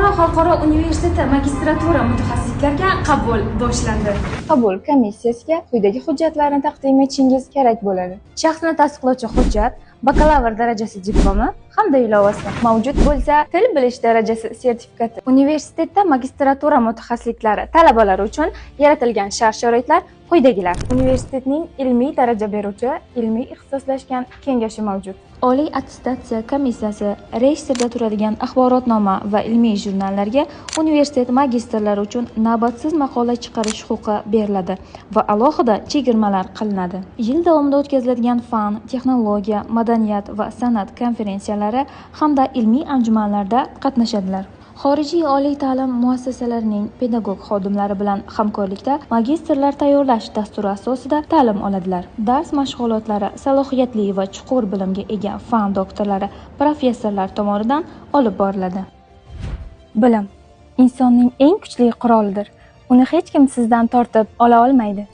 Buxoro xalqaro universiteti magistratura mutaxassisliklariga qabul boshlandi. Qabul komissiyasiga quyidagi hujjatlarni taqdim etishingiz kerak bo'ladi. Shaxsni tasdiqlovchi hujjat, bakalavr darajasi diplomi hamda ilovasi. Mavjud bo'lsa, til bilish darajasi sertifikati. Universitetda magistratura mutaxassisliklari talabalari uchun yaratilgan shart-sharoitlar quyidagilar. Universitetning ilmiy daraja beruvchi ilmiy ixtisoslashgan kengashi mavjud. Oliy attestatsiya komissiyasi reyestrda turadigan axborotnoma va ilmiy jurnallarga universitet magistrlari uchun navbatsiz maqola chiqarish huquqi beriladi va alohida chegirmalar qilinadi. Yil davomida o'tkaziladigan fan, texnologiya, madaniyat va san'at konferensiyalari hamda ilmiy anjumanlarda qatnashadilar. Xorijiy oliy ta'lim muassasalarining pedagog xodimlari bilan hamkorlikda magistrlar tayyorlash dasturi asosida ta'lim oladilar. Dars mashg'ulotlari salohiyatli va chuqur bilimga ega fan doktorlari, professorlar tomonidan olib boriladi. Bilim insonning eng kuchli qurolidir. Uni hech kim sizdan tortib ola olmaydi.